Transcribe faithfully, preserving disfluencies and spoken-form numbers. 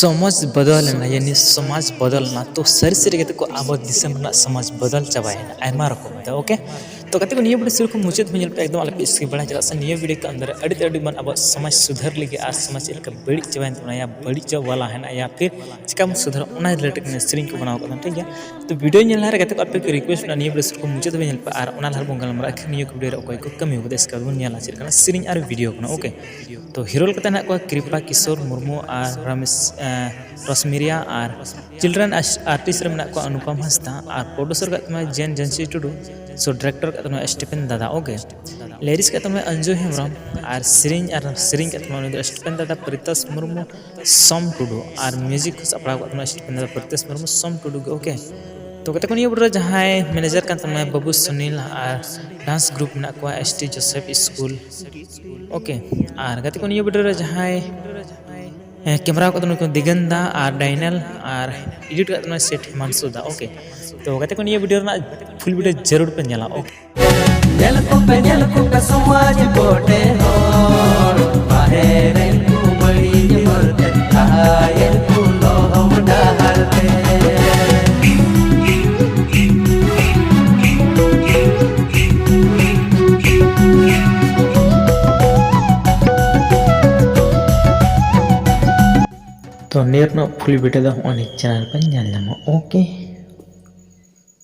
ᱥᱚᱢᱟᱡᱽ ᱵᱚᱫᱚᱞ ᱮᱱᱟ, ᱭᱟᱱᱤ ᱥᱚᱢᱟᱡᱽ ᱵᱚᱫᱚᱞ ᱮᱱᱟ᱾ ᱛᱚ ᱥᱟᱹᱨᱤ ᱥᱟᱹᱨᱤ ᱜᱮ ᱛᱮᱠᱚ ᱟᱵᱚ ᱫᱤᱥᱚᱢ ᱨᱮᱱᱟᱜ ᱥᱚᱢᱟᱡᱽ ᱵᱚᱫᱚᱞ ᱪᱟᱵᱟᱭᱮᱱᱟ ᱟᱭᱢᱟ ᱨᱚᱠᱚᱢ ᱛᱮ, ᱳᱠᱮ? ᱛᱚ ᱜᱟᱛᱮ ᱠᱚ, ᱱᱤᱭᱟᱹ ᱵᱷᱤᱰᱤᱭᱳ ᱥᱩᱨ ᱠᱷᱚᱱ ᱢᱩᱪᱟᱹᱫ ᱦᱚᱸ ᱧᱮᱞ ᱯᱮ, ᱮᱠᱫᱚᱢ ᱟᱞᱚᱯᱮ skip ᱵᱟᱲᱟ, ᱪᱮᱫᱟᱜ ᱥᱮ ᱱᱤᱭᱟᱹ ᱵᱷᱤᱰᱤᱭᱳ ᱠᱚ ᱟᱱᱫᱚᱨ ᱨᱮ ᱟᱹᱰᱤ ᱛᱮ ᱟᱹᱰᱤ ᱢᱟᱱ ᱟᱵᱚᱣᱟᱜ ᱥᱚᱢᱟᱡᱽ ᱥᱩᱫᱷᱟᱹᱨ ᱞᱟᱹᱜᱤᱫ ᱟᱨ ᱥᱚᱢᱟᱡᱽ ᱪᱮᱫ ᱞᱮᱠᱟ ᱵᱟᱹᱲᱤᱡ ᱪᱟᱵᱟᱭᱮᱱ ᱛᱟᱵᱚᱱᱟ, ᱭᱟ ᱵᱟᱹᱲᱤᱡ ᱪᱟᱵᱟ ᱣᱟᱞᱟ ᱦᱮᱱᱟᱜ, ᱭᱟ ᱯᱷᱤᱨ ᱪᱤᱠᱟᱢ ᱥᱩᱫᱷᱟᱹᱨᱟ, ᱚᱱᱟ ᱨᱤᱞᱮᱴᱮᱰ ᱥᱮᱨᱮᱧ ᱠᱚ ᱵᱮᱱᱟᱣ ᱠᱟᱫᱟ, ᱴᱷᱤᱠ ᱜᱮᱭᱟ? ᱛᱚ ᱵᱷᱤᱰᱤᱭᱳ ᱧᱮᱞ ᱞᱟᱦᱟ ᱨᱮ ᱜᱟᱛᱮ ᱠᱚ ᱟᱯᱮ ᱠᱚ ᱨᱤᱠᱩᱭᱮᱥᱴ ᱢᱮᱱᱟᱜᱼᱟ, ᱱᱤᱭᱟᱹ ᱵᱷᱤᱰᱤᱭᱳ ᱥᱩᱨ ᱠᱷᱚᱱ ᱢᱩᱪᱟᱹᱫ ᱫᱷᱟᱹᱵᱤᱡ ᱧᱮᱞ ᱯᱮ ᱟᱨ ᱚᱱᱟ ᱞᱟᱦᱟ ᱨᱮᱵᱚᱱ ᱜᱟᱞᱢᱟᱨᱟᱜᱼᱟ ᱠᱤ ᱱᱤᱭᱟᱹ ᱠᱚ ᱵᱷᱤᱰᱤᱭᱳ ᱨᱮ ᱚᱠᱚᱭ ᱠᱚ ᱠᱟᱹᱢᱤ ᱠᱟᱫᱟ, ᱤᱥᱠᱮ ᱵᱟᱫ ᱵᱚᱱ ᱧᱮᱞᱟ ᱪᱮᱫ ᱞᱮᱠᱟᱱᱟᱜ ᱥᱮᱨᱮᱧ ᱟᱨ ᱵᱷᱤᱰᱤᱭᱳ ᱠᱟᱱᱟ, ᱳᱠᱮ? ᱛᱚ ᱦᱤᱨᱳ ᱞᱮᱠᱟᱛᱮ ᱦᱮᱱᱟᱜ ᱠᱚᱣᱟ ᱠᱨᱤᱯᱟ ᱠᱤᱥᱳᱨ ᱢᱩᱨᱢᱩ ᱟᱨ ᱨᱟᱢᱮᱥ, ᱮᱸ, ᱨᱚᱥᱢᱤᱨᱤᱭᱟ, ᱟᱨ ᱪᱤᱞᱰᱨᱮᱱ ᱟᱨᱴᱤᱥᱴ ᱨᱮ ᱢᱮᱱᱟᱜ ᱠᱚᱣᱟ ᱚᱱᱩᱯᱚᱢ ᱦᱟᱸᱥᱫᱟ, ᱟᱨ ᱯᱨᱚᱰᱩᱥᱟᱨ ᱠᱟᱜ ᱛᱟᱵᱚᱱᱟ ᱡᱮᱱ ᱡᱟᱱᱥᱤ ᱴᱩᱰᱩ, ᱥᱳ ᱰᱤᱨᱮᱠᱴᱚᱨ ᱠᱟᱜ ᱛᱟᱵᱚᱱᱟ ᱥᱴᱤᱯᱷᱮᱱ ᱫᱟᱫᱟ, ᱳᱠᱮ? ᱞᱤᱨᱤᱠᱥ ᱠᱟᱜ ᱛᱟᱵᱚᱱᱟ ᱚᱧᱡᱩ ᱦᱮᱢᱵᱨᱚᱢ, ᱟᱨ ᱥᱮᱨᱮᱧ, ᱟᱨ ᱥᱮᱨᱮᱧ ᱠᱟᱜ ᱛᱟᱵᱚᱱᱟ ᱩᱱᱤ ᱫᱚ ᱥᱴᱤᱯᱷᱮᱱ ᱫᱟᱫᱟ, ᱯᱨᱤᱛᱟᱥ ᱢᱩᱨᱢᱩ, ᱥᱚᱢ ᱴᱩᱰᱩ, ᱟᱨ ᱢᱤᱭᱩᱡᱤᱠ ᱠᱚ ᱥᱟᱯᱲᱟᱣ ᱠᱟᱜ ᱛᱟᱵᱚᱱᱟ ᱥᱴᱤᱯᱷᱮᱱ ᱫᱟᱫᱟ, ᱯᱨᱤᱛᱟᱥ ᱢᱩᱨᱢᱩ, ᱥᱚᱢ ᱴᱩᱰᱩ ᱜᱮ, ᱳᱠᱮ? ᱛᱚ ᱜᱟᱛᱮ ᱠᱚ, ᱱᱤᱭᱟᱹ ᱵᱷᱤᱰᱤᱭᱳ ᱨᱮ ᱡᱟᱦᱟᱸᱭ ᱢᱮᱱᱮᱡᱟᱨ ᱠᱟᱱ ᱛᱟᱵᱚᱱᱟ ᱵᱟᱹᱵᱩ ᱥᱩᱱᱤᱞ, ᱟᱨ ᱰᱟᱱᱥ ᱜᱨᱩᱯ ᱢᱮᱱᱟᱜ ᱠᱚᱣᱟ ᱮᱥ ᱴᱤ ᱡᱳᱥᱮᱯᱷ ᱥᱠᱩᱞ, ᱳᱠᱮ? ᱟᱨ ᱜᱟᱛᱮ ᱠᱚ, ᱱᱤᱭᱟᱹ ᱵᱷᱤᱰᱤᱭᱳ ᱨᱮ ᱡᱟᱦᱟᱸᱭ, ᱦᱮᱸ, ᱠᱮᱢᱮᱨᱟ ᱠᱟᱫᱟ ᱱᱩᱭ ᱠᱚ ᱫᱤᱜᱟᱱ ᱫᱟ ᱟᱨ ᱰᱟᱭᱱᱮᱞ, ᱟᱨ ᱮᱰᱤᱴ ᱠᱟᱜ ᱛᱟᱵᱚᱱᱟ ᱥᱮᱴ ᱦᱤᱢᱟᱝᱥᱩ ᱫᱟ, ᱳᱠᱮ? ᱛᱚ ᱜᱟᱛᱮ ᱠᱚ, ᱱᱤᱭᱟᱹ ᱵᱷᱤᱰᱤᱭᱳ ᱨᱮᱱᱟᱜ ᱯᱷᱩᱞ ᱵᱷᱤᱰᱤᱭᱳ ᱡᱟᱹᱨᱩᱲ ᱯᱮ ᱧᱮᱞᱟ, ᱳᱠᱮ? ᱧᱮᱞ ᱠᱚᱯᱮ, ᱧᱮᱞ ᱠᱚᱯᱮ ᱥᱚᱢᱟᱡᱽ ᱵᱚᱰᱮ ᱦᱚᱲ, ᱵᱟᱦᱮᱨᱮᱱ ᱠᱚ ᱵᱟᱹᱲᱤᱡ ᱦᱚᱨ ᱛᱮ, ᱞᱟᱦᱟᱭᱮᱱ ᱠᱚ ᱞᱚᱦᱚᱢ ᱰᱟᱦᱟᱨ ᱛᱮ᱾ ᱛᱚ ᱱᱤᱭᱟᱹ ᱨᱮᱱᱟᱜ ᱯᱷᱩᱞ ᱵᱷᱤᱰᱤᱭᱳ ᱫᱚ ᱦᱚᱸᱜᱼᱚᱭ ᱱᱤᱭᱟᱹ ᱪᱮᱱᱮᱞ ᱨᱮ ᱧᱮᱞ ᱧᱟᱢᱚᱜᱼᱟ, ᱳᱠᱮ?